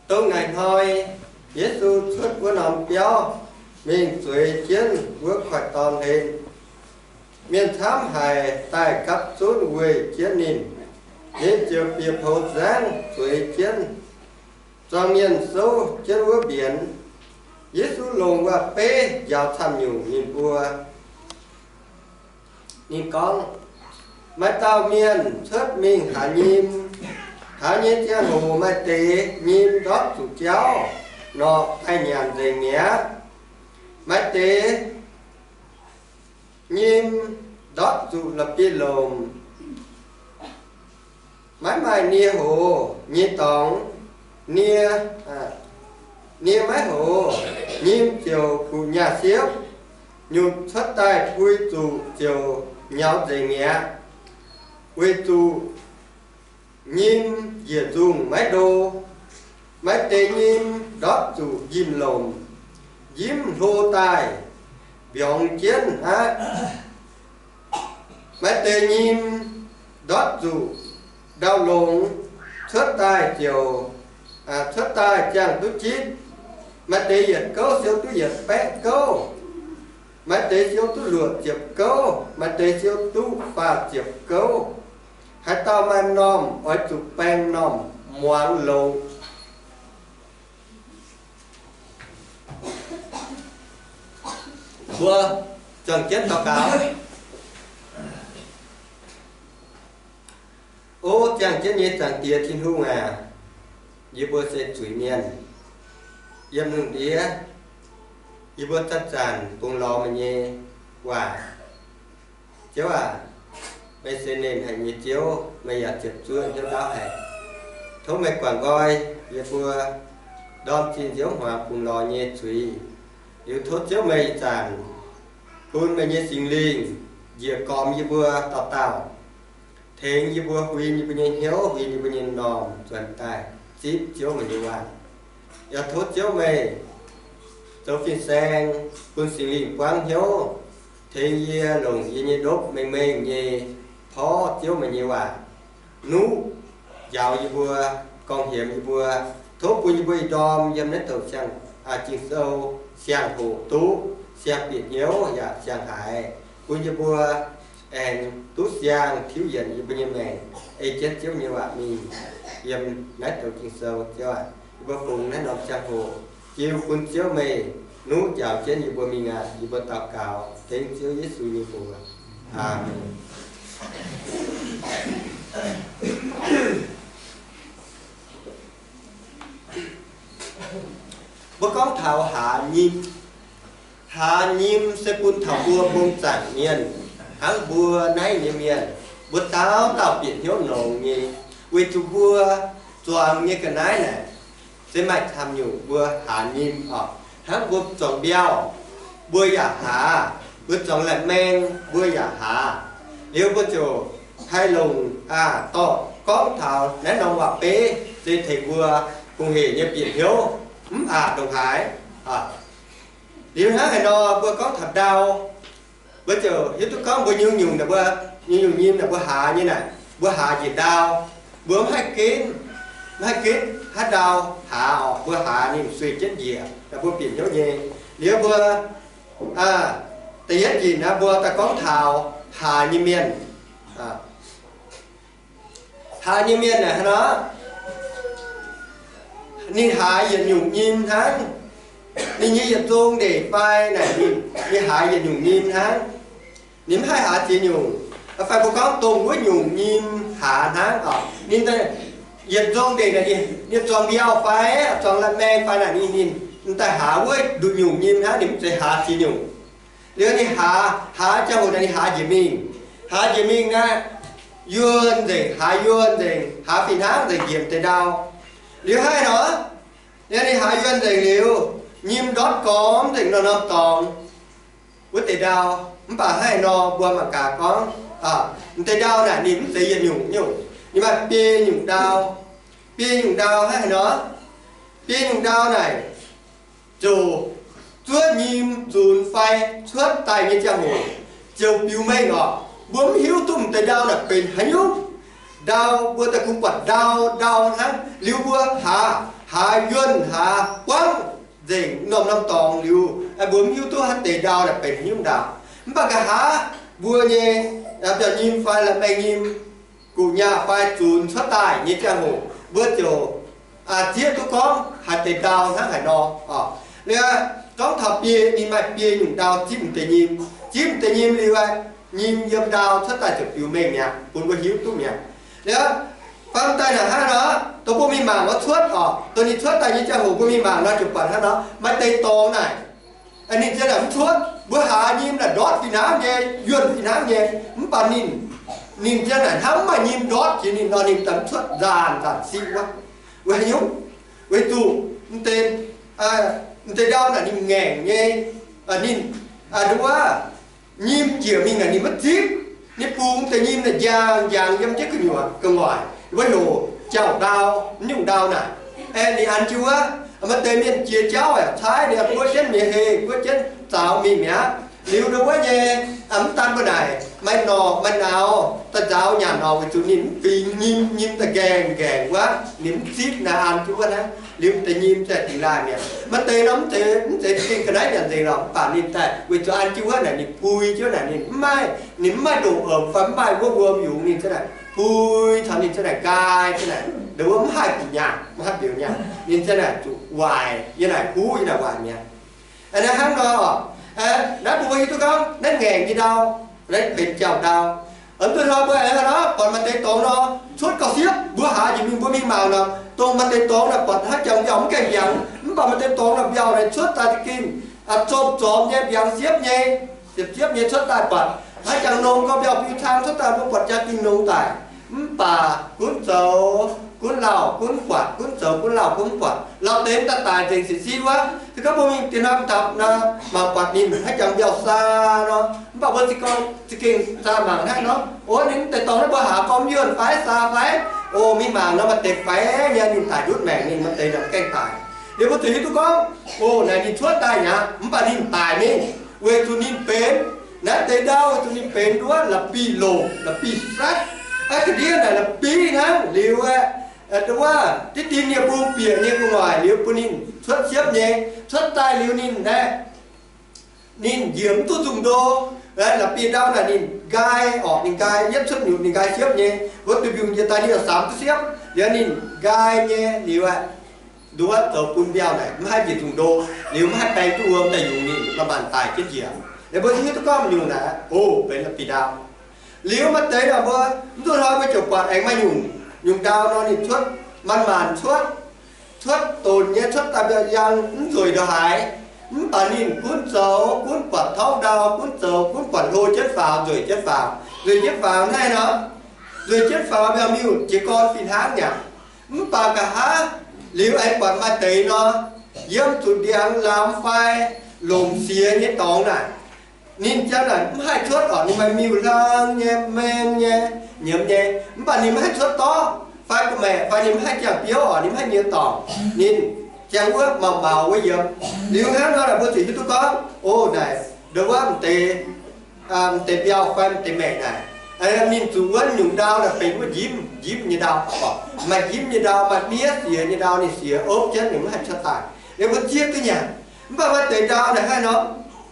Dongh naaic hnoi Yesu cuotv wuov norm biauv mingh zueiz jienv wuov koiv-dorn hlen. Mienh camv haic daaih gapv zunv weih jienv ninh. Ninh ziouc bieqc poux nzangv zueiz jienv. Zuangx mienh souv jienv wuov mbienx. Yesu longc waac-beiv njaaux camv-nyungc ninh mbuo. Ninh gorngv, Maaih dauh mienh cuotv mingh haaz nyim. Haaz nyei ziangh hoc maaih deix nyim ndortv zuqc jauv, norqc daaih nyanc nzengc mi'aqv. Maaih deix nyim ndortv zuqc la'bieiv-lomc, maiv maaih nie hoc nyei dorngx. Nie, nie maiv hoc, nyim ziouc kuqc nyaah siepv, nyutc cuotv daaih pui zuqc ziouc nyaux nzengc mi'aqv, weic zuqc nyim njiec nzungh maiv ndo. Maaih deix nyim ndortv zuqc njimv-lomc, njimv hlo daaih mbiorngz jienv aqv. Maaih deix nyim ndortv zuqc ndau-longx, cuotv daaih ziouc, cuotv daaih ziangh duqv jitv. Maaih deix yietc gouv siou duqv yietc baeqv gouv. Maaih deix siou duqv luoqc ziepc gouv, maaih deix siou duqv faah ziepc gouv. Haaix dauh maaih m'normh oix zuqc baeng m'normh muangx longx. Mbuo juangc jienv daux gaux. O ziangh jienv nyei Zaangc Diex Tin-Hungh aac, yie mbuo se zuiz-mienh. Yiem lungh ndiev yie mbuo zanc-zanc bungx lorz meih nyei waac. Ziouv aac, meih se nernh haic nyei Ziouv, meih yaac ziepc zuoqv hnyouv ndaauv haic. Tov meih guangc nqoi yie mbuo ndorm zinh nziouv hmuangx bungx lorz nyei zuiz. Liuz tov Ziouv meih ih zanc bun meih nyei Singx Lingh njiec gormx yie mbuo dauh dauh, tengx yie mbuo huin yie mbuo nyei hnyouv, huin yie mbuo nyei m'normh nzuonx daaih zipv Ziouv meih nyei waac. Yaac tov Ziouv meih zoux fin-saeng bun Singx Lingh buangv hnyouv, tengx yie longc yie nyei ndopv mengh mengh nyei porv Ziouv meih nyei waac, nuqv njaaux yie mbuo, gorngv-hemx yie mbuo. Tov bun yie mbuo ih ndorm yiem naaiv douc siang, Ging-Sou siang-hoc duqv, siang bieqc hnyouv yaac siang-haiz, bun yie mbuo aengx duqv siang tiuv yienc yie mbuo nyei maengc, ei jienv Ziouv nyei waac mingh yiem naaiv douc Ging-Sou. Ziouv aac, yie mbuo fungx naaiv norm siang-hoc jiu bun Ziouv meih nuqv njaaux jienv yie mbuo mingh aqv. Yie mbuo daux gaux tengx Ziouv Yesu nyei mbuox. Aamen. Mbuo gorngv taux haaz nyim. Haaz nyim se bun taux mbuo mbong zaangc mienh, hnangv mbuo naaiv nyei mienh, mbuo dauh dauh bieqc hnyouv longx nyei, weic zuqc mbuo zuangx nyei ga'naaiv naaic se maaih camv nyungc mbuo haaz nyim oc. Hnangv mbuo zuangx mbiauh, mbuo yaac haaz. Mbuo zuangx laeqc maeng, mbuo yaac haaz. Liuz mbuo ziouc haih longc, aa, dorh gorngv taux naaiv norm waac-beiv se tengx mbuo hungh hec nyei bieqc hnyouv, mv baac ndongc haaix, liuz hnangv haaix nor mbuo gorngv taux ndau, mbuo ziouc hiuv duqv gorngv mbuo nyungc-nyungc naaic, mbuo nyungc-nyungc nyim naaic mbuo haaz nyei naaic, mbuo haaz njiec ndau. Mbuo mv haih ginv, mv haih ginv haaix ndau haaz oc. Mbuo haaz ninh sueih jienv njiec naaic mbuo bieqc hnyouv nyei. Liuz mbuo, aa, da'yietv njiec naaiv mbuo daaih gorngv taux haaz nyei mienh. Haaz nyei mienh naaic hnangv nor, ninh haaz yietc nyungc nyim hnangv. Ninh nyei yietc nzong ndeic fai naaic ninh, ninh haaz yietc nyungc nyim hnangv. Ninh mv haih haaz ziex nyungc. Fai mbuo gorngv dongh wuov nyungc nyim haaz hnangv oc. Ninh yietc nzong ndeic naaic ninh zuangx mbiauh fai zuangx laeqc maeng fai naaic ninh, ninh daaih haaz wuov nduqc nyungc nyim hnangv, ninh mv zeiz haaz ziex nyungc. Liuz ninh haaz, haaz ziangh hoc naaic ninh haaz njiec mingh. Haaz njiec mingh naaiv, yuonh nzengc, haaz yuonh nzengc, haaz fih hnangv nzengc njiec m'deix ndau. Liuz hnangv nor, ninh haaz yuonh nzengc liuz, nyim ndortv gormx nzengc norm-norm dorngx wuov deix ndau. Mv baac hnangv haaix nor mbuo mangc gaax gorngv, m'deix ndau naaic ninh mv zeiz yietc nyungc nyungc, ninh maaih biei nyungc ndau. Biei nyungc ndau hnangv haaix nor, biei nyungc ndau naaic ziouc zuov nyim nzunx fai cuotv daaih nyei ziangh hoc ziouc biux mengh oc. Mbuo mv hiuv duqv m'deix ndau naaic benx haaix nyungc. ndau, mbuo daaih kungx buatc ndau, ndau hnangv. Liuz mbuo haaz, haaz yuonh, haaz buangv nzengc norm-norm dorngx liuz, mbuo mv hiuv duqv haaix deix ndau naaic benx hnyouv ndau. Mv baac nqa'haav mbuo nyei biauv-nyim fai la'maengx nyim, guqc nyaah fai zunx cuotv daaih nyei ziangh hoc, mbuo ziouc zieqv duqv gorngv haaix deix ndau hnangv haaix nor. Liuz gorngv taux biei, ninh maaih biei nyungc ndau zipv deix nyim. Zipv deix nyim liuz, nyim yiem ndau cuotv daaih ziouc biux mengh mi'aqv, bun mbuo hiuv duqv mi'aqv. Liuz faam daaih naaic hnangv nor, dongh mbuo mingh mangc nor cuotv oc, dongh ninh cuotv daaih nyei ziangh hoc mbuo mingh mangc nor ziouc buatc hnangv nor, maaih deix dorngx naaic, ninh ziang naaic mv cuotv. Mbuo haaz nyim naaic ndortv fih hnangv nyei, yuonh fih hnangv nyei, mv baac ninh, ninh ziang naaic hnangv mv maaih nyim ndortv jiex ninh nor, ninh daaih mv cuotv, nzaanc nzaanc siqv wuov. Weic haaix nyungc? Weic zuqc m'deix, m'deix ndau naaic ninh ngaengc nyei, ninh, nduov, nyim njiec mingh naaic ninh maiv zipv. Ninh bungx deix nyim naaic njang njang yiem jienv gu'nyuoz gu'nguaaic, wuov heuc jauv-ndau, mv nyungc ndau naaic. Aeqv, ninh an jienv wuov, maaih deix mienh jiex jauv aeqv, caaiv ninh buov jienv mi'aqv, heh, buov jienv zaux mingh mi'aqv. Liuz ndau wuov nyei, mv daan mbuo naaic maaih norqc maaih nauz daaih nzaaux nyanc orqc, weic zuqc ninh mv bingx nyim, nyim daaih nqaengh nqaengh wuov, ninh mv zipv naaic an jienv wuov hnangv. Liuz deix nyim ziouc dingx laaih mi'aqv. Maaih deix nor mv zeiz, mv zeiz za'gengh ga'naaiv nyanc nzengc lorqc, mv baac ninh daaih weic zuqc an jienv wuov naaic ninh pui jienv naaic, ninh mv maaih, ninh mv maaih ndongc ormx fai mv maaih wuov wuom yungz ninh ziouc naaic pui taux ninh ziouc naaic nqaai ziouc naaic ndau wuov mv haih bieqc nyaanh, mv haih bieqc nyaanh, ninh ziouc naaic zuqc waaic, yiem naaic huv, yiem naaic waaic mi'aqv. Aa, naaiv hnangv nor, naaiv bun mbuo hiuv duqv gorngv naaiv ngaengc nyei ndau, naaiv benx jauv-ndau. Mv duqv hnoi mbuo aengx hnangv nor buatc maaih deix dorngx nor, cuotv gauh siepv. Mbuo haaz njiec mingh mbuo mingh mangc nor, dongh maaih deix dorngx naaic buatc hnangv jangx mbiauh mv gaengh mbiangx, mv baac maaih deix dorngx naaic mbiauh naaic cuotv daaih za'gengh zormx-zormx nyei, mbiangx siepv nyei, siepv-siepv nyei cuotv daaih buatc hnangv jangx nongx gauh mbiauh biu cang cuotv daaih, mbuo buatc jaa-dingh nongx daic. Mv baac gunv zoux gunv lauh gunv buatc, gunv zoux gunv lauh gunv buatc, lauh deix daaih daic nzengc sic si wuov. Se gorngv mbuo mingh diex hnoi dapc nor, mangc buatc ninh hnangv jangx mbiauh saa nor, mv baac mbuo se gorngv za'gengh zaah mangc hnangv nor, o, ninh mv deix dorngx naaiv mbuo haaz gorngv mv yuonh fai saa fai? O, mingh mangc nor maaih deix faix nyei, ninh daic ndutv maengc, ninh maaih deix nor gaengh daic. Liuz mbuo zuqc hiuv duqv gorngv, o, naaic ninh cuotv daaih mi'aqv, mv baac ninh daic mingh, weic zuqc ninh benx naaiv deix ndau, weic zuqc ninh benx nduov la'bieiv-longc, la'bieiv-satv. Aa, ga'ndiev naaic la'bieiv hnangv liuz aeqv, nduov diqv dien nyei bung bieqc nyei gu'nguaaic liuz bun ninh cuotv siepv nyei. Cuotv daaih liuz ninh aeqv, ninh njiec mv duqv nzungh ndo. La'bieiv-ndau naaic ninh nqaai orqc, ninh nqaai yietv cuotv nyutc, ninh nqaai siepv nyei. Wuov duih mbiungc njiec daaih ninh yaac samx duqv siepv. Liuz ninh nqaai nyei liuz aeqv, nduov zoux bun mbiauh naaic mv haih njiec nzungh ndo, liuz mv haih baeng duqv wuom daaih yungz ninh, maaih maanc daic jienv njiec. Liuz mbuo hiuv duqv gorngv nyungc naaic, o, benx la'bieiv-ndau. Liuz maaih deix naaic mbuo mv duqv hnoi mbuo ziouc buatc aengx maaih nyungc, nyungc ndau nor ninh cuotv, maanc-maanc cuotv, cuotv donc nyei, cuotv daaih mbiauh yangh mv nzueic ndongc haaix. Mv baac ninh gunv zoux gunv buatc tauv ndau, gunv zoux gunv buatc hlo jienv faaux, nzueic jienv faaux, nzueic jienv faaux hnangv nor, nzueic jienv faaux mbiauh miuc jiez gorn fih hnangv nyei. Mv baac nqa'haav liuz aengx buatc maaih deix nor, yiem zuqc ndiangx lamz fai longc siex nyei dorngx naaic, ninh ziang naaic mv haih cuotv orqc. Ninh maaih miuc-hlang nyei, maeng nyei, nyiemz nyei, mv baac ninh mv haih cuotv dorv fai gu'maeqc fai ninh mv haih ziangh biouv orqc, ninh mv haih nyiex dorngc. Ninh ziang wuov maux maux wuov yiem. Liuz hnangv nor naaic mbuo ziouc hiuv duqv gorngv, o, naaic ndo wuov m'deix m'deix mbiauh fai m'deix maengc naaic, ninh zuqc wuov nyungc ndau naaic benx wuov njimv, njimv nyei ndau. Maaih njimv nyei ndau, maaih miev siex nyei ndau, ninh siex opv jienv ninh mv haih cuotv daaih. Liuz mbuo zieqv duqv nyanc. Mv baac maaih deix ndau naaic hnangv nor,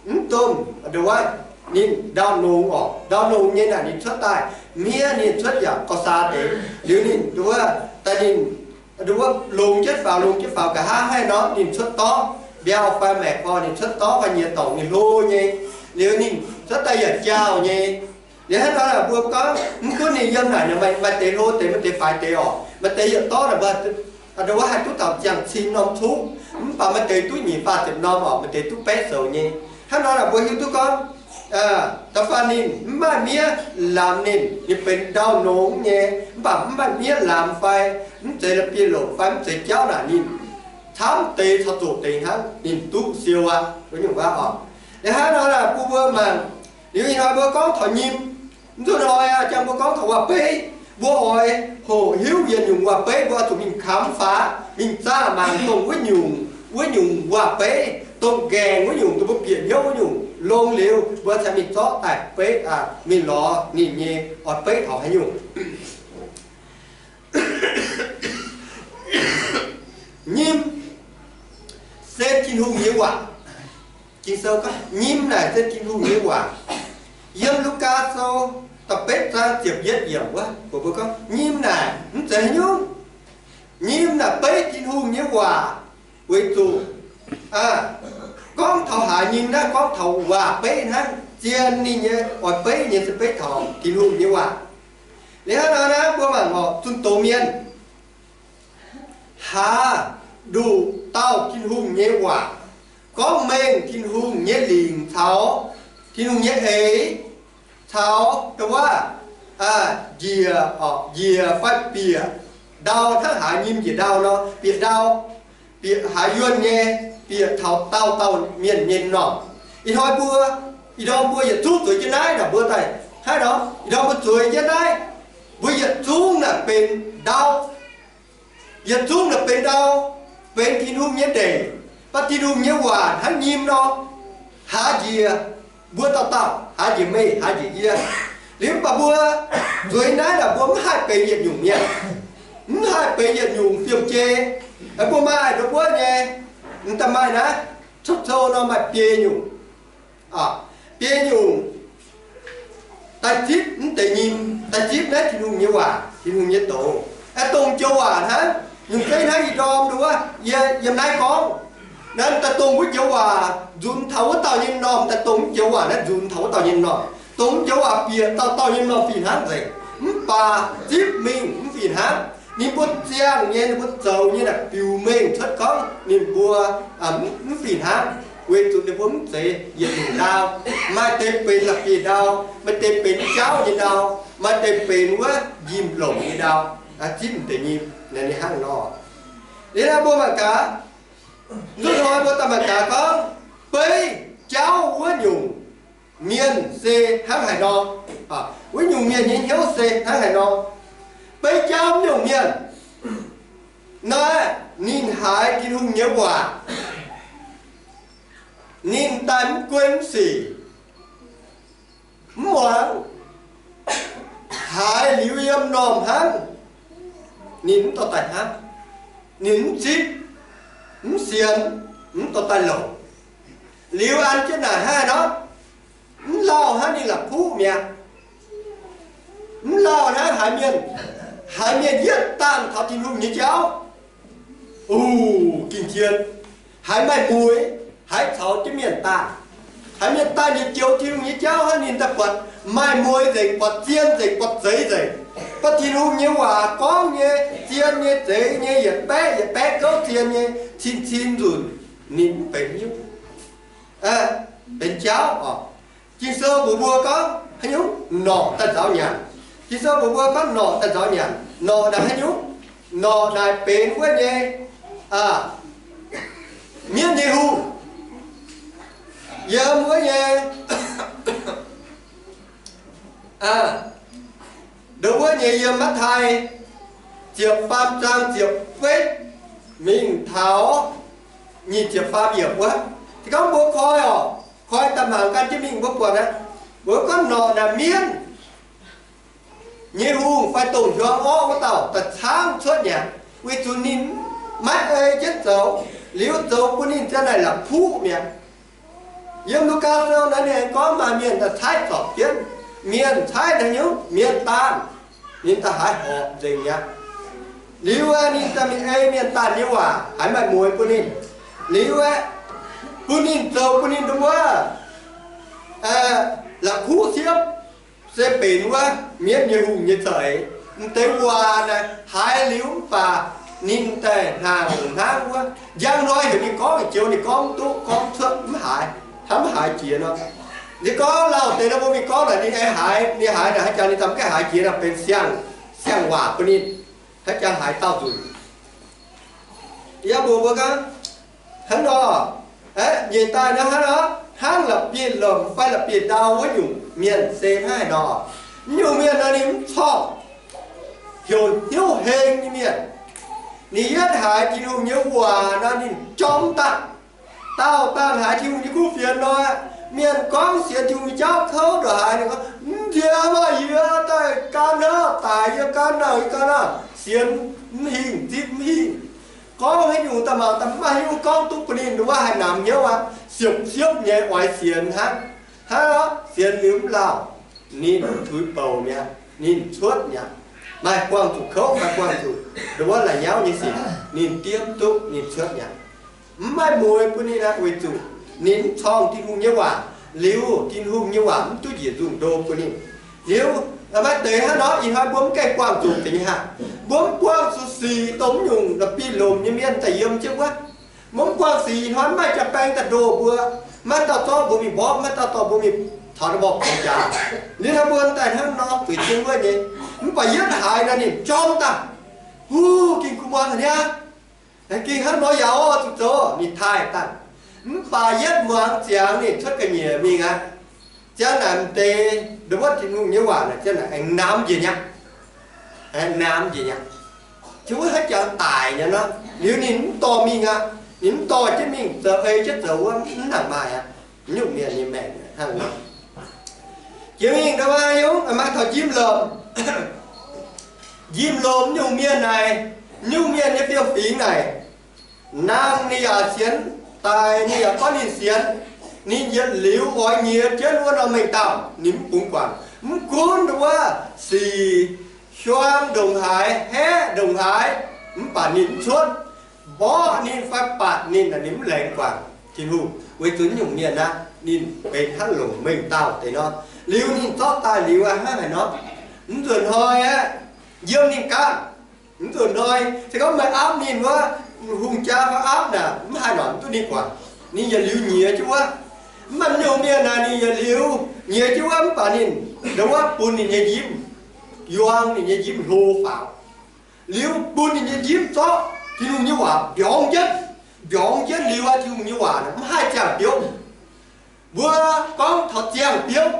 mv domh ndo wuov, ninh ndau nongx orqc. Ndau nongx nyei naaic ninh cuotv daaih, miev ninh cuotv yaac gauh saa deix. Liuz ninh ndo wuov, daaih ninh ndo wuov longx jienv faaux, longx jienv faaux nqa'haav hnangv nor ninh cuotv dorv, mbiauh fai maengc fai ninh cuotv dorv fai nyiex dorngc ninh hlo nyei. Liuz ninh cuotv daaih yaac jauh nyei. Liuz hnangv nor naaic mbuo gorngv mv gunv ninh yiem naaic maaih deix hlo deix, maaih deix faix deix orqc, maaih deix yietc dorv naaic mbuo ndo wuov haih duqv taux ziangh cin norm cuqv, mv baac maaih deix duqv nyic faah ziepc norm orqc, maaih deix duqv betv soux nyei. Hnangv nor naaic mbuo hiuv duqv gorngv da'faanh ninh mv maaih miev lamz ninh, ninh benx ndau nongx nyei, mv baac mv maaih miev lamz fai mv zeiz la'bieiv-longc fai mv zeiz jauv naaic ninh camv deix caux zoqc deix hnangv, ninh duqv siou aqv, wuov nyungc waac orqc. Liuz hnangv nor naaic bun mbuo mangc, liuz ih hnoi mbuo gorngv taux nyim, mv zuqc hnoi aqv, jang mbuo gorngv taux waac-beiv, mbuo oix hoqc hiuv yietc nyungc waac-beiv mbuo oix zuqc mingh kamx faaux, mingh zaah mangc dongh wuov nyungc, wuov nyungc waac-beiv, dongh nqaengc wuov nyungc, dongh mbuo bieqc hnyouv wuov nyungc, longx liuz mbuo cingx mingh zorqv daaih beiv, mingh lorz ninh nyei oix beiv taux haaix nyungc. Nyim se Tin-Hungh nyei waac. Ging-Sou gorngv nyim naaic se Tin-Hungh nyei waac. Yiem Lugaa Sou da'betv zaang ziepc yietv yiemc wuov, mbuo gorngv nyim naaic mv zeiz haaix nyungc. Nyim naaic beiv Tin-Hungh nyei waac, weic zuqc gorngv taux haaix nyim naaiv gorngv taux waac beiv hnangv. Zien ninh nyei oix beiv nyei se beiv taux Tin-Hungh nyei waac. Liuz hnangv naaiv mbuo mangc oc, zunh doz mienh haaz nduqc dauh Tin-Hungh nyei waac, gorngv mengh Tin-Hungh nyei lingc caux Tin-Hungh nyei eix, caux dongh wuov njiec, njiec fai bieqc ndau hnangv haaix nyim njiec ndau nor, bieqc ndau, bieqc haaix yuonh nyei, bieqc taux dauh dauh mienh nyei m'normh. Ih hnoi mbuo, ih ndorm mbuo yietc zungv zueiz jienv naaiv naaic mbuo daaih hnangv nor, ih ndorm mbuo zueiz jienv naaiv, mbuo yietc zungv naaic benx ndau. Yietc zungv naaic benx ndau, benx Tin-Hungh nyei ndeic, baac Tin-Hungh nyei waac hnangv nyim nor, haaz njiec mbuo dauh dauh, haaz njiec meih, haaz njiec yie. Liuz mv baac mbuo zueiz naaiv naaic mbuo mv haih benx yietc nyungc mienh, mv haih benx yietc nyungc fiem-jei. Mbuo maaih nduov wuov nyei, m'daaih maaih naaiv, cou-cou nor maaih biei nyungc, biei nyungc daaih zipv mv deix nyim, daaih zipv naaiv Tin-Hungh nyei waac, Tin-Hungh nyei doz, aengx dongh joux waac hnangv. Nyungc zeiv hnangv ih ndorm nduov wuov, yie yiem naaiv gorngv, naaiv daaih dongh wuov joux waac nzunx taux wuov dauh nyei m'normh, daaih dongh wuov joux waac naaiv nzunx taux wuov dauh nyei m'normh, dongh wuov joux waac bieqc dauh dauh nyei m'normh fih hnangv nzengc. Mv baac zipv mingh mv fih hnangv. Ninh mbuo ziangh nyei, ninh mbuo zoux nyei naaic biux mengh cuotv gorngv ninh mbuo mv fih hnangv, weic zuqc ninh mbuo mv zeiz yietc nyungc ndau. Maaih deix benx la'bieiv ndau, maaih deix benx jauv nyei ndau, maaih deix benx wuov njimv longc nyei ndau. Zipv m'deix nyim, ninh hnangv nor. Liuz naaiv mbuo mangc gaax, nzunc hnoi mbuo daaih mangc gaax gorngv, beiv jauv wuov nyungc mienh se hnangv haaix nor, wuov nyungc mienh nyei hnyouv se hnangv haaix nor. Beiv jauv wuov nyungc mienh naaiv, ninh haiz Tin-Hungh nyei waac, ninh daaih mv guei mv sic, mv muangx, haiz liuz yiem m'normh hnangv, ninh mv dorh daaih hnamv, ninh mv zipv, mv sienx, mv dorh daaih longc. Liuz an jienv naaic hnangv nor, mv lauh hnangv ninh la'kuqv mi'aqv. Mv lauh hnangv haiz mienh, haiz mienh yietv daanh taux Tin-Hungh nyei jauv. O, ging-jien, haiz maaih mueiz, haiz caux jienv mienh daanh, haiz mienh daanh yietc joux Tin-Hungh nyei jauv hnangv, ninh daaih buatc maaih mueiz nzengc, buatc zien nzengc, buatc zeiz nzengc. Buatc Tin-Hungh nyei waac gorngv nyei zien nyei, zeiz nyei, yietc baeqv yietc baeqv gouv zien nyei, cin-cin nzunc, ninh mv benx hiuv, benx jauv oc. Ging-Sou mbuox mbuo gorngv haaix nyungc? Norqc daaih nzaaux nyanc. Ging-Sou mbuox mbuo gorngv norqc daaih nzaaux nyanc. Norqc naaic haaix nyungc? Norqc naaic benx wuov nyei mienv nyei hungh, yiem wuov nyei, ndo wuov nyei yiem Matv^taai ziepc faam zaang ziepc betv mingh taux nyic ziepc faam yiemc wuov. Se gorngv mbuo koi oc, koi daaih mangc gan jienv mingh mbuo buatc aqv. Mbuo gorngv norqc naaic mienv nyei hungh fai dongh hiuang orqv wuov dauh daaih caangv cuotv mi'aqv, weic zuqc ninh maiv ei jienv zoux, liuz zoux bun ninh ziang naaic la'kuqv mi'aqv. Yiem Lugaa Sou naaiv ninh gorngv maaih mienh daaih caaiv zorpc jienv, mienh caaiv naaiv nyungc mienh daanh, ninh daaih haiz horpc nzengc mi'aqv. Liuz aeqv, ninh daaih mingh ei mienh daanh nyei waac haiz maaih mueiz bun ninh. Liuz aeqv, bun ninh zoux bun ninh nduov wuov la'kuqv siepv, se benx wuov mienv nyei hungh nyei za'eix. M'deix waac naaic haiz liuz mv baac ninh daaih hnaangx hnangv wuov. Njang hnoi heuc ninh gorngv joux ninh gorngv mv duqv, gorngv cuotv mv haiz, hnamv mv haiz jiex nor. Ninh gorngv lauh deix nor mbuo mingh gorngv naaic ninh aengx haiz, ninh haiz naaic haaix jangx ninh daaih mv gaengh haiz jiex nor benx siang, siang waac bun ninh, haaix jangx haiz dauh nzunc. Yie mbuox mbuo gorngv, hnangv nor, aeqv, nyeic daaih nor hnangv nor, hnangv la'bieiv-lomc fai la'bieiv-ndau wuov nyungc mienh se hnangv haaix nor. Mv nyungc mienh nor ninh mv corngh, heuc hnyouv heng nyei mienh. Ninh yietv haiz Tin-Hungh nyei waac nor ninh jorm daaih. Dauh dauh haiz Tin-Hungh nyei kuv fienx nor, mienh gorngv sienx Tin-Hungh nyei jauv kouv ndongc haaix, ninh gorngv, mv nziex maaih yie daaih gan hnangv, daic yie gan hnangv, yie gan hnangv, sienx mv hingh, zipv mv hingh. Gorngv haaix nyungc daaih mangc daaih maiv hiuv, gorngv duqv bun ninh ndongc wuov haih namx hnyouv aqv, siepv-siepv nyei oix sienx hnangv. Hnangv nor sienx liuz mv lauh, ninh tuix bouc mi'aqv, ninh cuotv mi'aqv. Maaih buangh zuqc kouv, maaih buangh zuqc ndongc wuov la'nyauv nyei sic, ninh diemv duqv, ninh cuotv mi'aqv. Mv maaih mueiz bun ninh aqv, weic zuqc ninh mv corngh Tin-Hungh nyei waac liuz, Tin-Hungh nyei waac mv duqv njiec nzungh ndo bun ninh. Liuz maaih deix hnangv nor, ih hnoi mbuo mv gaengh buangh zuqc deix nyei haic. Mbuo mv buangh zuqc sic dongh mv nyungc la'bieiv-lomc nyei mienh daaih yiem jienv wuov. Mbuo mv buangh sic ih hnoi mv maaih jaa-baeng daaih ndoh mbuo, maiv dauh zorqv mbuo mingh mborqv, maiv dauh dorh mbuo mingh taux ndau mborqv jaax. Liuz hnoi mbuo daaih hnangv nor zueiz jienv wuov nyei, mv baac yietv haaix nor ninh jorm daaih, huv, ging kuv muangx haic niaa. Ging hnangv nor yaac oix zuqc zoux, ninh taaih daaih. Mv baac yietv muangx ziangx ninh cuotv ga'nyiec mingh aqv. Ziang naaic m'deix ndongc wuov Tin-Hungh nyei waac naaic ziang naaic aengx namx njiec nyei aqv. Aengx namx njiec nyei aqv. Ziouc wuov haaix jangx daic nyei nor, liuz ninh mv dorh mingh aqv. Ninh mv dorh jienv mingh zoux ei jienv zoux wuov mv nangc maaih aqv. Nyungc mienh nyei maengc hnangv nor. Jiex mingh ndau wuov nyungc maaih taux njimv lomc. Njimv lomc nyungc mienh naaic, nyungc mienh nyei fiem-fingx naaic, nangh ninh yaac sienx, daic ninh yaac gorngv ninh sienx. Ninh yietc liuz oix nyiex jienv wuov norm mengh dauh, ninh mv bungx guangc. Mv gunv ndongc wuov sic, hiuang ndongc haaix, haeqv ndongc haaix, mv baac ninh mv cuotv. Mborqv ninh fai batc ninh, ninh mv laengz guangc Tin-Hungh, weic zuqc nyungc mienh aqv, ninh benx hnangv longc mengh dauh deix nor. Liuz ninh zorqv daaih liuz aqv, hnangv haaix nor, mv nzuonx hnoi aqv, yiem ninh ganh. Mv nzuonx hnoi se gorngv meih aapv ninh wuov, hungh jaa fai aapv naaic, mv haih noic mv duqv ninh guangc. Ninh yietc liuz nyiex jienv wuov. Mv baac nyungc mienh naaic ninh yietc liuz nyiex jienv wuov, mv baac ninh ndongc wuov bun ninh nyei njimv, yuang ninh nyei njimv hlo faaux. Liuz bun ninh nyei njimv zorqv Tin-Hungh nyei waac mbiorngz jienv. Mbiorngz jienv liuz aqv, Tin-Hungh nyei waac mv haih ziangh biouv. Mbuo gorngv taux ziangh biouv,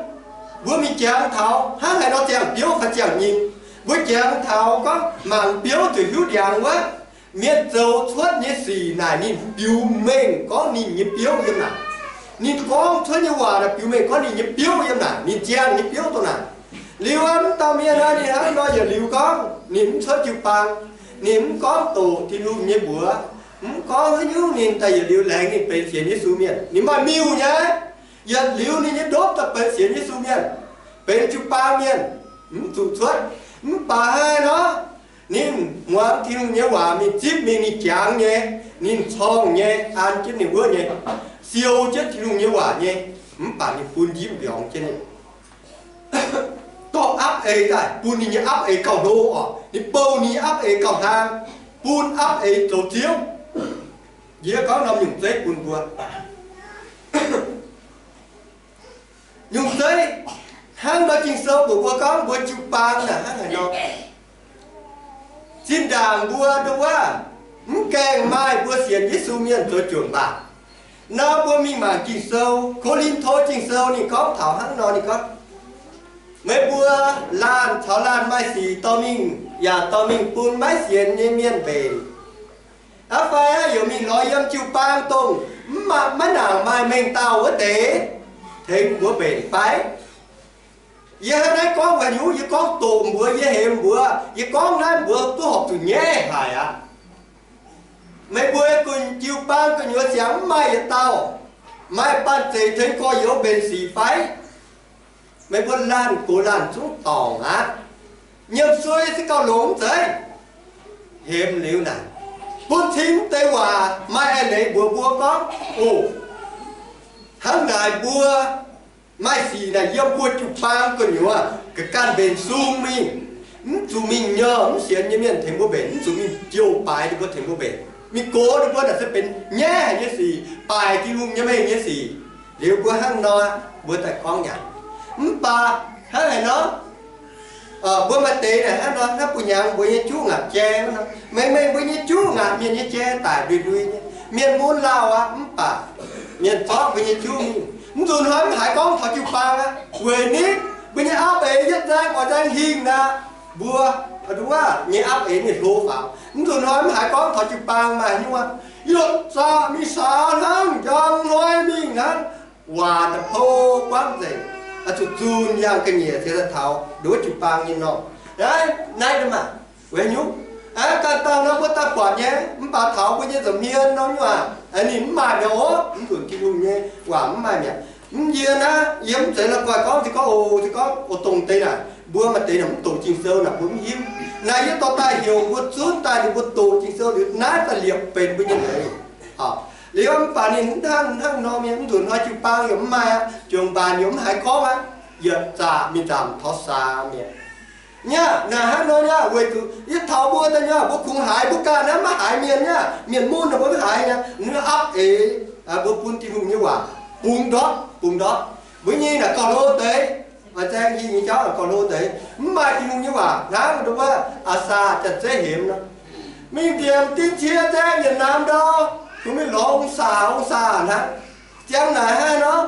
mbuo mingh jangx taux hnangv haaix nor ziangh biouv fai ziangh nyim. Mbuo jangx taux gorngv mangc biouv ziouc hiuv ndiangx wuov. Mienh zoux cuotv nyei sic naaic ninh biux mengh gorngv ninh nyei biouv yiem naaic. Ninh gorngv cuotv nyei waac naaic biux mengh gorngv ninh nyei biouv yiem naaic, ninh ziangh nyei biouv dongh naaic. Liuz aqv, mv dauh mienh aqv, ninh hnangv nor yietc liuz gorngv ninh mv cuotv jiu-baang, ninh mv gorngv doqc Tin-Hungh nyei mbuox, mv gorngv haaix nyungc, ninh daaih yietc liuz laengz ninh benx sienx Yesu mienh. Ninh maaih miuc nyei, yietc liuz ninh nyei ndopv daaih benx sienx Yesu mienh, benx jiu-baang mienh, mv zuqc cuotv. Mv baac hnangv nor, ninh muangx Tin-Hungh nyei waac mingh zipv mingh, ninh jangx nyei, ninh corngh nyei, an jienv ninh wuov nyei, siou jienv Tin-Hungh nyei waac nyei, mv baac ninh bun njimv mbiorngz jienv ninh. Dorh apv eix daaih bun ninh nyei apv eix gauh hlo oc. Ninh bouh ninh nyei apv eix gauh hlang, bun apv eix zoux ziouv. Yie gorngv norm nyungc zeiv bun mbuo. Nyungc zeiv hnangv nor Ging-Sou mbuox mbuo gorngv mbuo jiu-baang naaic hnangv haaix nor. Zinh ndaangc mbuo ndongc wuov mv gaengh maaih mbuo sienx Yesu mienh zoux juangc waac nor, mbuo mingh mangc Ging-Sou, Ko^lin^to Ging-Sou ninh gorngv taux hnangv nor, ninh gorngv, meih mbuo laanh caux laanh maaih sic dorh mingh, yaac dorh mingh bun maiv sienx nyei mienh mbenc. Aqv fai aqv, yaac mingh lorz yiem jiu-baang dongh mv, maiv nangc maaih mengh dauh wuov deix tengx mbuo mbenc fai? Yie hnangv naaiv gorngv haaix nyungc? Yie gorngv doqc mbuox, yie hemx mbuox, yie gorngv naaiv mbuox duqv horpc zuqc nyaiv haic aqv. Meih mbuo gu'nyuoz jiu-baang gu'nyuoz siang mv maaih yietc dauh maaih banh zeic tengx gorx-youz mbenc sic fai? Meih mbuo laanh gox laanh zungv dorngc aqv. Nyiemc suei se gauh longx zeiv. Hemx liuz naaic, butv cing deix waac maaih eix leiz mbuox mbuo gorngv, o, hnangv naaic mbuo maaih sic naaic yiem mbuo jiu-baang gu'nyuoz ga'ganh mbenc sung mingh. Mv zuqc mingh nyorx mv sienx nyei mienh tengx mbuo mbenc, mv zuqc mingh jouh baaix ninh mbuo tengx mbuo mbenc. Mingh gox ninh mbuo naaic se benx nyaiv haic nyei sic, baaic Tin-Hungh nyei mengh nyei sic. Liuz mbuo hnangv nor, mbuo daaih gorngv nyanc. Mv baac hnangv haaix nor, mbuo maaih deix naaic hnangv nor, hnangv bun hnyangx mbuo nyei juqv ngaatc jai nor, mengh mengh mbuo nyei juqv ngaatc mienh nyei jai daic ndui-ndui nyei, mienh mun lauh aqv. Mv baac mienh zorqv mbuo nyei juqv mingh. Mv nzunc hnoi mv haiz gorngv taux jiu-baang aqv. Weic nitv mbuo nyei apv eix yietv nzaeng oix nzaeng hingh aqv. Mbuo, aa, duqv wuov nyei apv eix mingh hlo faaux. Mv nzunc hnoi mv haiz gorngv taux jiu-baang maaih nyungc aqv. Yietc zaqc mingh saax hnangv, njang hnoi mingh hnangv, waac da'pov buangv nzengc, zuqc zunc yangh ga'nyiec cingx daaih taux nduov jiu-baang nyei norm. Naaiv, naaiv maah, weic nyungc, Aav, ganh dauh nor mbuo daaih buatc nyei, mv baac taux mbuo nyei nza'hmien nor nyei waac, ninh mv maaih mi'aqv oc. Mv nzunc Tin-Hungh nyei waac mv maaih mi'aqv. Mv yie naaiv, yie mv zeiz la'guaih gorngv se gorngv oc, se gorngv oc, dongh deix naaic mbuo maaih deix naaic mv doqc Ging-Sou naaic mbuo mv hiuv. Naaic yie dorh daaih heuc mbuo zunv daaih ninh mbuo doqc Ging-Sou liuz naaiv daaih liepc benx mbuo nyei leiz. Liuz mv baac ninh hnangv hnangv nor mienh mv nzunc hnoi jiu-baang yaac mv maaih aqv, jomc mbaanc yaac mv haiz gorngv aqv, yietc zaqc mingh nzamc taux saa mienh. Nyei naaic hnangv nor nyei, weic zuqc yie taux mbuo daaih nyei, mbuo kungx haiz mbuo ganh naaiv maiv haiz mienh nyei, mienh mun naaic mbuo maiv haiz nyei, ninh apv eix mbuo bun Tin-Hungh nyei waac bungx ndortv, bungx ndortv. Mbuo nyei naaic gauh hlo deix, oix zaeng yie nyei jauv gauh hlo deix, mv maaih Tin-Hungh nyei waac hnangv nduov, aa, saa janx-zeiv hemx nor. Mingh ndiemc diqv cie zaeng yietc naamh ndau, kungx mingh lorz ong-saa, ong-saa hnangv. Ziang naaic hnangv nor,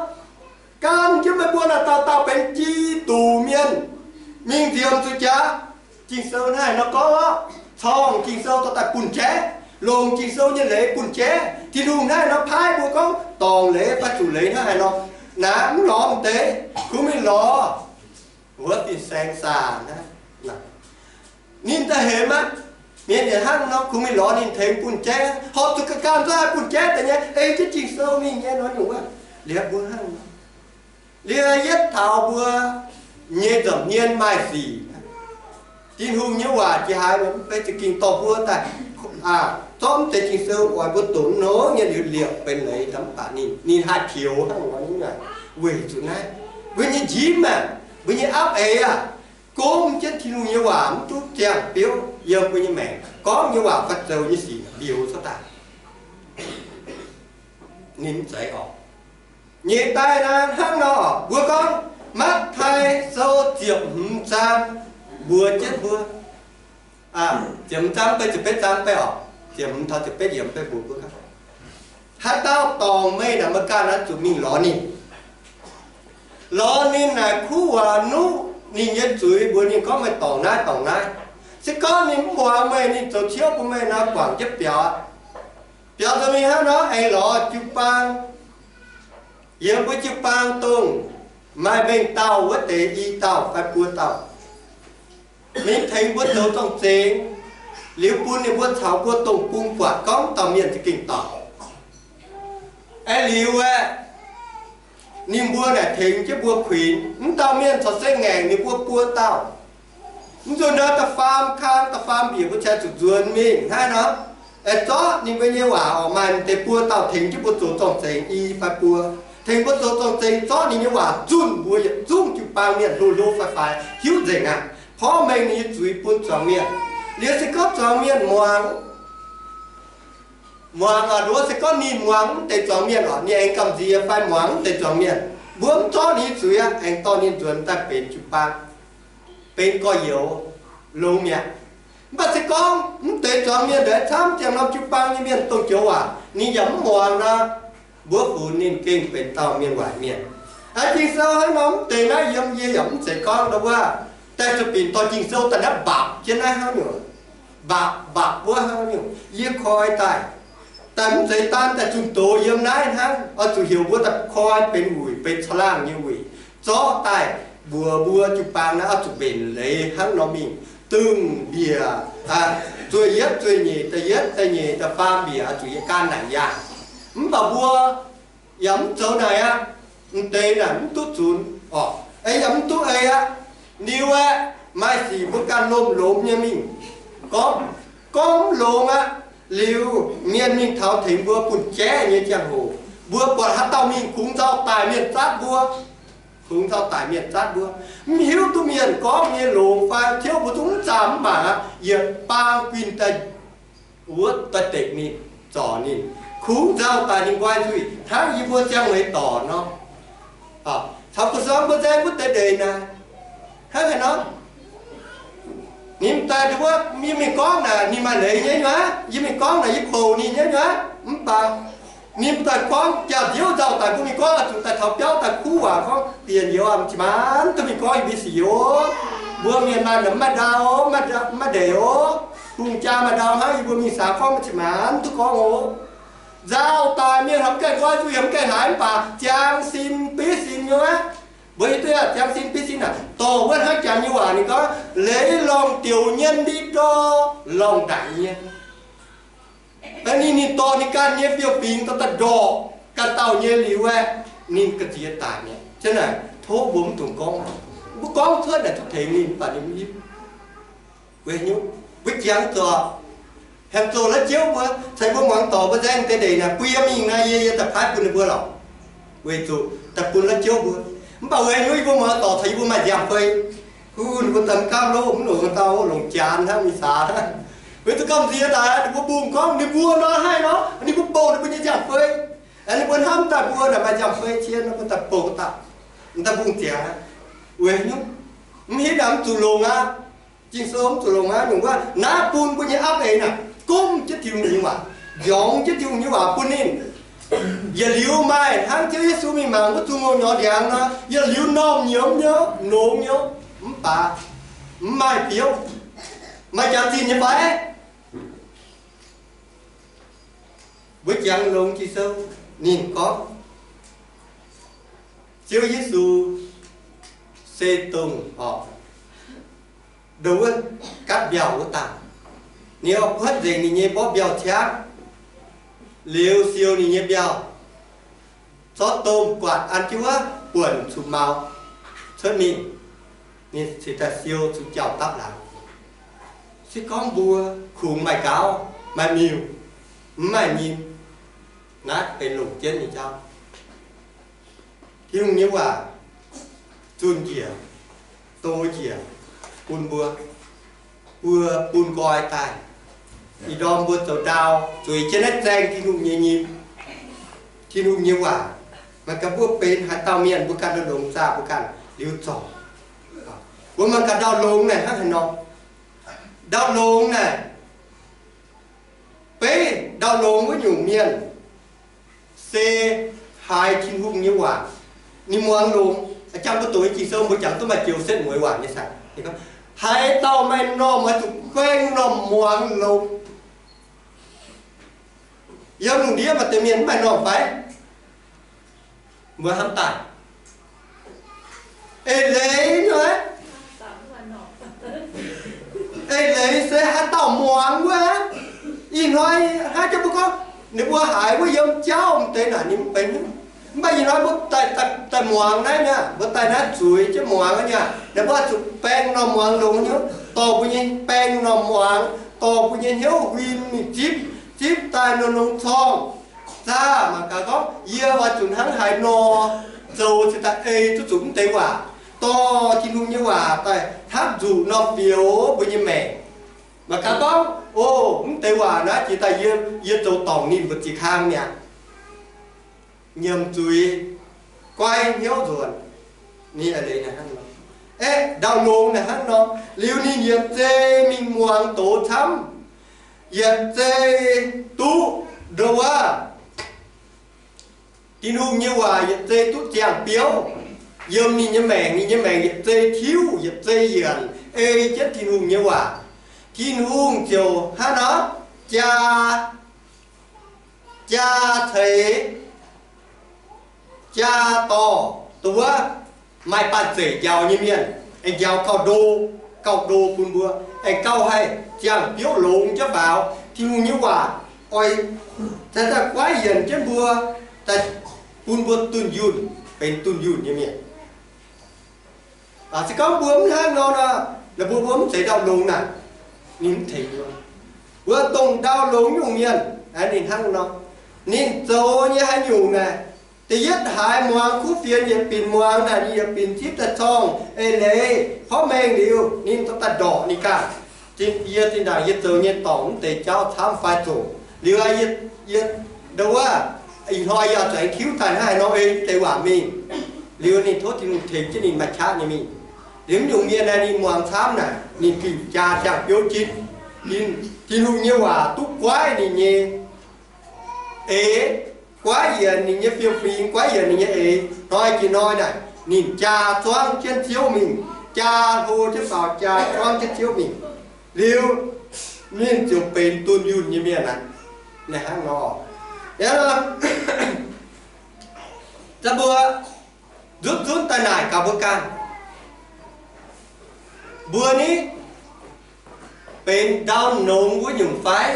gan jienv meih mbuo naaic dauh dauh benx Giduc mienh. Mingh nziemx zuqc jaax, Ging-Sou naaiv nor gorngv, corng Ging-Sou dorh daaih bun jaiv, longc Ging-Sou nyei leiz bun jaiv. Tin-Hungh naaiv nor paaiv mbuo gorngv dorngc leiz fai zuqc leiz hnangv haaix nor. Naaiv mv lorz deix, kungx mingh lorz wuov fin-saeng saa hnangv. Ninh daaih hemx aqv. Mienh yietc hnangv nor kungx mingh lorz ninh tengx bun jaiv, horpc zuqc ga'ganh zungv haih bun jaiv deix nyei, ei jienv Ging-Sou mingh nyei nor nyungc wuov. Liuz mbuo hnangv nor, liuz yietv taux mbuo nyei nza'hmien maaih sic, Tin-Hungh nyei waac jiex haaix, mv baac za'gengh dorh mbuo daaih zorqv mv deix Ging-Sou oix mbuo doqc nor nyei liuz liepc benx leiz, mv baac ninh, ninh haih pioux hnangv nor nyei. Weic zuqc naaiv mbuo nyei njimv aah, mbuo nyei apv eix aah, gomv jienv Tin-Hungh nyei waac mv duqv ziangh biouv yiem mbuo nyei maengc, gorngv nyei waac fai zoux nyei sic mbiux cuotv daaih. Ninh mv zeiz orqc. Nyeic daaih naaiv hnangv nor, mbuo gorngv Matv^tai Sou ziepc hmz zaang mbuox jienv mbuo, ziepc hmz zaang, betv ziepc betv zaang, betv orqc, ziepc hmz taux ziepc betv yiemc, betv mbuox mbuo, haaix dauh dorngc meih naaic, meih ganh oix zuqc mingh lorz ninh. Lorz ninh naaic kuv waac nuqv ninh nyei zuiz mbuox ninh gorngv meih dorngc naaiv dorngc naaiv. Se gorngv ninh mv muangx meih, ninh zoux ciouv bun meih nor, guangc jienv biaux aqv. Biaux nzunc mingh hnangv nor, aengx lorz jiu-baang, yiem mbuo jiu-baang dongh maaih mengh dauh wuov deix i dauh fai buo dauh, mingh tengx mbuo zoux zorng-zengx, liuz bun ninh mbuo caux mbuo dongh bung buatc gorngv dauh mienh za'gengh dorngc. Aengx liuz aeqv, ninh mbuo naaic tengx jienv mbuo kuinx, mv dauh mienh corc se ngaengc ninh mbuo buo dauh. Mv nzunc nor, da'faam kang, da'faam mbiec mbuo cingx zuqc nzuonx mingh hnangv nor, aengx zorqv ninh mbuo nyei waac orqc, maaih deix buo dauh tengx jienv mbuo zoux zorng-zengx i fai buo, tengx mbuo zoux zorng-zengx, zorqv ninh nyei waac zunh mbuo yietc zungv jiu-baang mienh hlo hlo faix faix hiuv nzengc aqv. Porv mengh ninh nyei zuiz bun zuangx mienh. Liuz se gorngv zuangx mienh muangx, muangx aqv, nduov se gorngv ninh muangx mv deix zuangx mienh orqc, ninh aengx gamh nziex fai muangx mv deix zuangx mienh, mbuo mv zorqv ninh nyei zuiz aqv, aengx dorh ninh nzuonx daaih benx jiu-baang, benx gorx-youz, longx mi'aqv. Mv baac se gorngv mv deix zuangx mienh ndongc camv ziangh norm jiu-baang nyei mienh dongh joux waac ninh yaac mv muangx nor, mbuo funx ninh gengh benx dauh mienh waaic mienh. Aa, Ging-Sou hnangv nor mv deix naaiv yiem yie yaac mv zeiz gorngv nduov, daaih zuqc binc dorh Ging-Sou daaih naaiv mbapc jienv naaiv hnangv nyungc, mbapc mbapc wuov hnangv nyungc. Yie koi daaih, daaih mv zeiz daan daaih zunh doz yiem naaiv hnangv, oix zuqc heuc mbuo daaih koi benx wuic, benx caangh laangh nyei wuic, zorqv daaih mbuox mbuo jiu-baang naaiv oix zuqc mbenc leiz hnangv nor mingh. Dongh mbiec, zueih yietv, zueih nyeic, da'yietv, da'nyeic, da'faam mbiec oix zuqc yietc gaanv naaic yangh. Mv baac mbuo yaac mv zoux naaic aqv. Mv deix naaic mv duqv zunx orqc, yaac mv duqv ei aqv. Liuz aeqv, maaih sic mbuo ganh lomh lomh nyei mingh gorngv, gorngv mv longx aqv. Liuz mienh mingh taux tengx mbuo bun jaiv nyei ziangh hoc, mbuo buatc haaix dauh mingh kungx nzauh daic mienh zatv mbuo, kungx nzauh daic mienh zatv mbuo. Mv hiuv duqv mienh gorngv nyei longx fai tiuv mbuo zungv mv zaah mv mangc aqv, yietc baang guinh daaih wuov daaih dekc ninh, zorc ninh, kungx nzauh daic ninh nqoi nzuih hnangv yie mbuo ziangh leiz dorc nor. Caux fu-song mbuo nzaeng wuov deix ndeic naaic, hnangv haaix nor, ninh daaih nduov, yie mingh gorngv naaic ninh maaih leiz nyei nyuav, yie mingh gorngv naaic yie kouc ninh nyei nyuav. Mv baac ninh daaih gorngv jaax-nziouv nzauh daic, mbuo mingh gorngv oix zuqc daaih taux biauv daaih kuv waac gorngv, bienh youz aa, mv ziqc maanc duqv mingh gorngv yie mbuo sic oc. Mbuo mienh maanh mv maaih ndau, mv maaih ndeic oc. Hungh jaa maaih ndau hnangv, yie mbuo mingh saax gorngv mv ziqc maanc duqv gorngv oc. Nzauh daic mienh hnamv gaengh nqoi nzuih, hnamv gaengh haaix, mv baac ziangx sin biv sin nyei aqv. Mbuo hiuv duqv aqv, ziangx sin biv sin aac, dorh wuov hnangv janx nyei waac ninh gorngv, leiz lorngh dioux nyien, ndie ndor lorngh ndaic nyien. Ninh, ninh dorh ninh ganh nyei fiou-fingx dorh daaih ndorqc ganh dauh nyei liuz aeqv, ninh ga'ziex daic mi'aqv. Hnangv naaic tov mbuo mv dungx gorngv. Mbuo gorngv cuotv naaic duqv tengx ninh, mv baac ninh mv hiuv. Weic haaix nyungc? Mbuo jangx zoqc, hemx zoqc la'jouv mbuo, ceix mbuo muangx dorngx mbuo nzaeng deix ndeic naaic, buo yiem mingh naaic yie, yie daaih paaiv bun ninh mbuo lorqc. Weic zuqc daaih bun la'jouv mbuo. Mv baac weic haaix nyungc yie mbuo muangx dorngx caux yie mbuo maaih nziaamv-fei? Kuv ninh mbuo daaih gapv lov mv longc dau, longc jaax hnangv mingh saax. Weic zuqc gamh nziex daaih ninh mbuo mbungh gorngv ninh mbuo nor haih nor, ninh mbuo bouh ninh mbuo nyei nziaamv-fei. Ninh mbuo hnamv daaih mbuo naaic maaih nziaamv-fei cien, ninh mbuo daaih bouh daaih, daaih mbungh ziangx aqv. Weic haaix nyungc? Mv hiuv naaic mv zuqc longx aqv. Ging-Sou mv zuqc longx aqv. Nyungc wuov naaiv bun mbuo nyei apv eix naaic gomv jienv Tin-Hungh nyei waac, mbiorngz jienv Tin-Hungh nyei waac bun ninh. Yietc liuz maaih hnangv Ziouv Yesu mingh mangc wuov zuqc ngongh nyorx ndiangx nor, yietc liuz normh nyiemz nyei, longx nyei, mv baac mv maaih biouv. Maaih jaax-zinh nyei fai? Mbuo jangx longx Ging-Sou, ninh gorngv Ziouv Yesu se dongh orqc, ndo wuov gaatv mbiauh wuov dangh. Ninh oix buotv nzengc ninh nyei mborqv mbiauh ciangv, liuz siou ninh nyei mbiauh, zorqv domh guatc an jienv wuov buonc cun-maux cuotv mingh. Ninh cingx daaih siou cun-jauh dapv laangz. Se gorngv mbuo kungx maaih gaux, maaih miuc, mv maaih nyim, naaiv benx longc jienv nyei jauv. Tin-Hungh nyei waac zunh njiec, do njiec bun mbuo, mbuo bun nqoi daaih. Ih ndorm mbuo zoux ndau zueiz jienv naaiv zaeng Tin-Hungh nyei nyim, Tin-Hungh nyei waac. Mangc gaax mbuo benx haaix dauh mienh, mbuo ganh longx zaah mbuo ganh liuz zorc. Mbuo mangc gaax ndau longx naaic hnangv haaix nor. Ndau longx naaic, beiv ndau longx wuov nyungc mienh se haiz Tin-Hungh nyei waac, ninh muangx longx. Jangx mbuo doqc nyei Ging-Sou mbuo jangx duqv maaih joux setv mueiz waac nyei saah? Haaix dauh maaih normh oix zuqc baeng normh muangx longx. Yiem lungh ndiev maaih deix mienh mv maaih normh fai? Mbuo hnamv daaih. Eix leiz nyei, eix leiz se haaix dauh muangx wuov. Ih hnoi hnangv jang mbuo gorngv, ninh mbuo haiz wuov yiem jauv m'deix naaic ninh mv benx. Mv baac ih hnoi mbuo daaih, daaih muangx naaiv nyei, mbuo daaih naaiv zueiz jienv muangx nyei, ninh mbuo zuqc baeng normh muangx longx nyei, dorh mbuo nyei, baeng normh muangx, dorh mbuo nyei hnyouv huin mingh zipv, zipv daaih nongx nongx corngh. Zaah mangc gaax gorngv, yie oix zuqc hnangv haaix nor zoux cingx daaih ei duqv zuqc mv deix waac, dorh Tin-Hungh nyei waac daaih hnamv nzuqc nor fioux mbuo nyei maengc. Mangc gaax gorngv, o, mv deix waac naaiv jiex daaih yie, yie zoux dorngc ninh mbu'ziex kang mi'aqv. Nyiemc zuiz, goiv hnyouv nzuonx. Ninh eix leiz naaiv hnangv nor. Aeqv, ndau longx naaiv hnangv nor. Liuz ninh yietc zei mingh muangx doz camv, yietc zei duqv ndo wuov Tin-Hungh nyei waac, yietc zei duqv ziangh biouv yiem ninh nyei maengc. Ninh nyei maengc yietc zei tiuv, yietc zei yienc ei jienv Tin-Hungh nyei waac. Tin-Hungh ziouc hnangv nor jaa, jaa ceix, jaa dorh dongh wuov maaih banh zeic njaaux nyei mienh, aengx njaaux gauh ndo, gauh ndo bun mbuo, aengx gauh haih ziangh biouv longx jienv faaux. Tin-Hungh nyei waac oix daaih, daaih guaiv yienc jienv mbuo, daaih bun mbuo dunh yunh, benx dunh yunh nyei mienh. Se gorngv mbuo mv hnangv nor nor, ninh mbuo, mbuo mv zeiz ndau longx naaic, ninh mv tengx mbuo. Mbuo dongh ndau longx nyungc mienh, ninh hnangv nor. Ninh zoux nyei haaix nyungc naaic, da'yietv haiz muangx kuv fienx yietc binc muangx naaic, ninh yietc binc zipv daaih corngh eix leiz porv mengh liuz, ninh dorh daaih ndorqc ninh ganh. Yie zinh ndaangc yie zoux nyei dorngc mv deix jauv camv fai zoqc liuz, yie, yie, ndo wuov, ih hnoi yie oix zuqc aengx tiuv daaih hnangv haaix nor ei mv deix waac mingh. Liuz ninh tov Tin-Hungh tengx jienv ninh maaih qaqv nyei mingh. Liuz mv nyungc mienh naaic ninh muangx camv naaic, ninh fih jaa ziangh biouv jitv. Tin-Hungh nyei waac duqv guaiv ninh nyei eix, guaiv yienc ninh nyei fiou-fingx, guaiv yienc ninh nyei eix. Hnoi jiex hnoi naaic ninh jaa zuangv jienv Ziouv mingh, jaa hlo jienv faaux, jaa zuangv jienv Ziouv mingh. Liuz ninh ziouc benx dunh yunh nyei mienh aqv. Naaiv hnangv nor. Aa, mbuo nzutv nzutv daaih naaic gaax mbuo ganh, mbuo ni benx ndau longx wuov nyungc fai,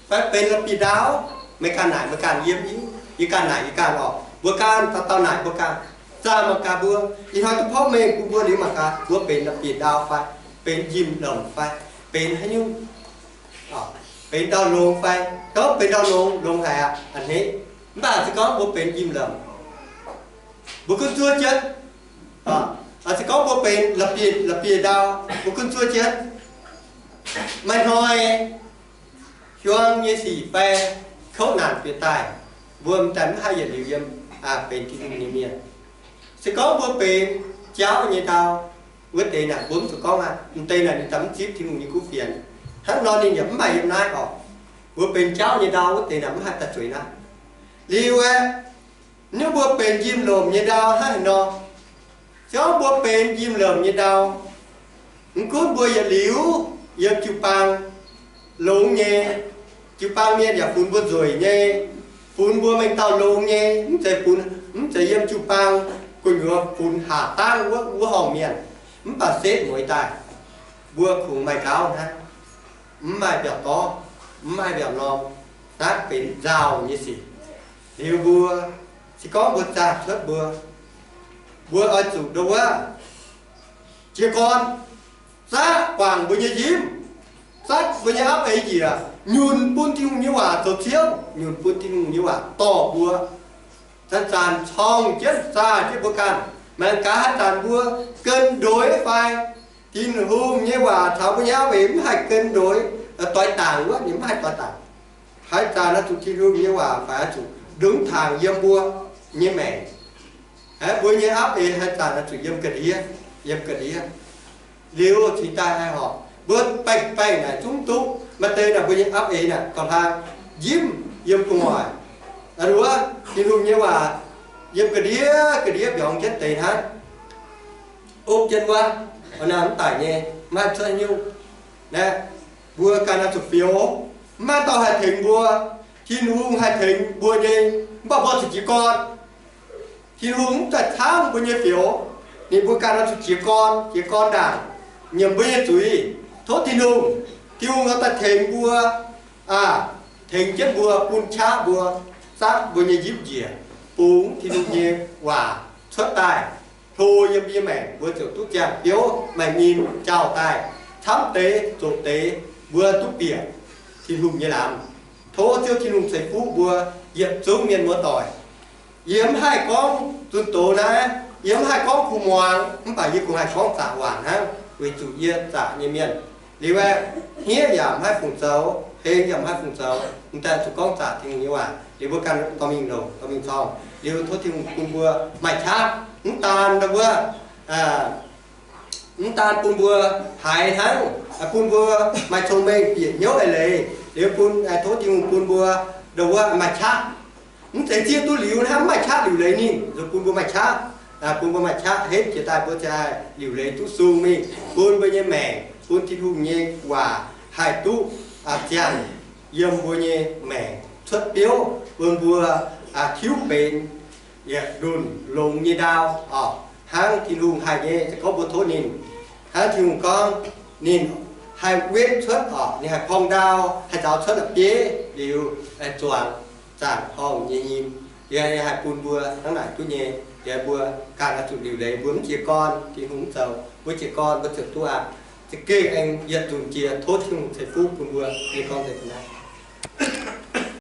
fai benx la'bieiv-ndau? Meih ganh naaic meih ganh, yie, yie ganh naaic yie ganh orqc. Mbuo ganh dauh dauh naaic mbuo ganh. Zaah mangc gaax mbuo, ih hnoi duqv porv mengh bun mbuo liuz mangc gaax, mbuo benx la'bieiv-ndau fai benx njimv-lomc fai benx haaix nyungc, benx ndau longx fai? Gorngv benx ndau longx, longx haic aqv, a'hneiv. Mv baac se gorngv mbuo benx njimv-lomc, mbuo gunv zuov jienv. Se gorngv mbuo benx la'bieiv-ndau, mbuo gunv zuov jienv. Maaih hnoi hiuang nyei sic fai kouv naanc bieqc daaih, mbuo m'daaih mv haih yietc liuz yiem benx Tin-Hungh nyei mienh. Se gorngv mbuo benx jauv nyei ndau, wuov deix naaic mbuo mv zuqc gorngv aqv. M'deix naaic ninh daaih mv zipv Tin-Hungh nyei kuv fienx. Hnangv nor ninh yaac mv maaih yiem naaiv orqc. Mbuo benx jauv nyei ndau wuov deix naaic mv haih daaih zueiz naaiv. Liuz aeqv, ninh mbuo benx njimv-lomc nyei ndau hnangv haaix nor? Se gorngv mbuo benx njimv-lomc nyei ndau, mv gunv mbuo yietc liuz yiem jiu-baang longx nyei, jiu-baang mienh yaac funx mbuo nzueic nyei, funx mbuo mengh dauh longx nyei, mv zeiz funx, mv zeiz yiem jiu-baang gu'nyuoz funx haac dangv wuov, wuov horngh mienh, mv baac setv mueiz daaih, mbuo kungx maaih ndaauv hnangv, mv maaih mbiaauc dorv, mv maaih mbiaauc norm, naaiv benx nzauh nyei sic. Liuz mbuo, se gorngv mbuo zaah cuotv mbuo, mbuo oix zuqc ndo wuov jiez gorn, zaqv guangc mbuo nyei njimv, zatv mbuo nyei apv eix njiec, nyunc bun Tin-Hungh nyei waac zoux ciouv, nyunc bun Tin-Hungh nyei waac dorh mbuo. Zanc-zanc corng jienv zaah jienv mbuo ganh. Mangc gaax haaix zanc mbuo gen ndoix fai, Tin-Hungh nyei waac taux mbuo nyei apv eix mv haih gen ndoix, doix dangc wuov, ninh mv haih doix dangc. Haaix zanc oix zuqc Tin-Hungh nyei waac fai oix zuqc ndongc tangx yiem mbuo nyei maengc. Mbuo nyei apv eix haaix zanc oix zuqc yiem ga'ndiev, yiem ga'ndiev. Liuz cingx daaih haih horpc. Mbuo baengh baengh naaic zungv duqv. Maaih deix naaic mbuo nyei apv eix naaic dorh hlang njimv yiem gu'nguaaic. Wuov Tin-Hungh nyei waac yiem ga'ndiev ga'ndiev mbiorngz jienv deix hnangv. Opv jienv wuov, naaiv mv daic nyei, maiv cuotv nyungc. Naaiv, mbuo ganh oix zuqc fioux. Mv maaih dauh haih tengx mbuo. Tin-Hungh haih tengx mbuo nyei, mv baac mbuo zuqc jiez gorn. Tin-Hungh mv daaih camv mbuo nyei fioux. Ninh mbuo ganh oix zuqc jiez gorn, jiez gorn ndaangc, nyiemc mbuo nyei zuiz, tov Tin-Hungh. Tin-Hungh oix daaih tengx mbuo, aa, tengx jienv mbuo, bun qaqv mbuo, zatv mbuo nyei njipv njiec, bungx Tin-Hungh nyei waac cuotv daaih, hlo yiem mbuo nyei maengc, mbuo ziouc duqv ziangh biouv maaih nyim jauh daaih, camv deix zoqc deix, mbuo duqv bieqc Tin-Hungh nyei lamz. Tov Ziouv Tin-Hungh ceix fuqv mbuo yietc zungv mienh muoz-doic. Yie mv haih gorngv zunh doz naaiv, yie mv haih gorngv kuv muangx, mv baac yie kungx haih gorngv zaqc waac hnangv, weic zuqc yie zaqc nyei mienh. Liuz aeqv, hniev yaac mv haih fungc zoux, heng yaac mv haih fungc zoux, m'daaih zuqc gorngv zaqc Tin-Hungh nyei waac. Liuz mbuo ganh dorh mingh longc, dorh mingh corng. Liuz tov Tin-Hungh bun mbuo maaih qaqv, mv daan wuov, mv daan bun mbuo haiz hnangv, bun mbuo maaih cong-mengh bieqc hnyouv eix leiz. Liuz bun, tov Tin-Hungh bun mbuo ndo wuov maaih qaqv. Mv zeiz zieqv duqv liuz hnangv, mv maaih qaqv liuc leiz ninh, zuqc bun mbuo maaih qaqv, bun mbuo maaih qaqv henv jiex daaih mbuo ziouc haih liuc leiz duqv sung mingh, bun mbuo nyei maengc, bun Tin-Hungh nyei waac haih duqv ziangh yiem mbuo nyei maengc cuotv biouv, bun mbuo tiuv benx yietc ndunh longx nyei ndau oc. Hnangv Tin-Hungh haih nyei, se gorngv mbuo tov ninh, hnangv Tin-Hungh gorngv, ninh haih wetv cuotv oc, ninh haih porng ndau, haih nzaaux cuotv la'bieiv liuz, zuangx zaangc horngh nyei nyim. Liuz ninh haih bun mbuo hnangv naaic duqv nyei. Liuz mbuo ganh oix zuqc liuc leiz, mbuo mv jiez gorn, Tin-Hungh mv zoux, mbuo jiez gorn mbuo ziouc duqv aqv. Za'gengh aengx yietc nzunc jiex tov Tin-Hungh ceix fuqv bun mbuo. Yie gorngv nzengc naaiv.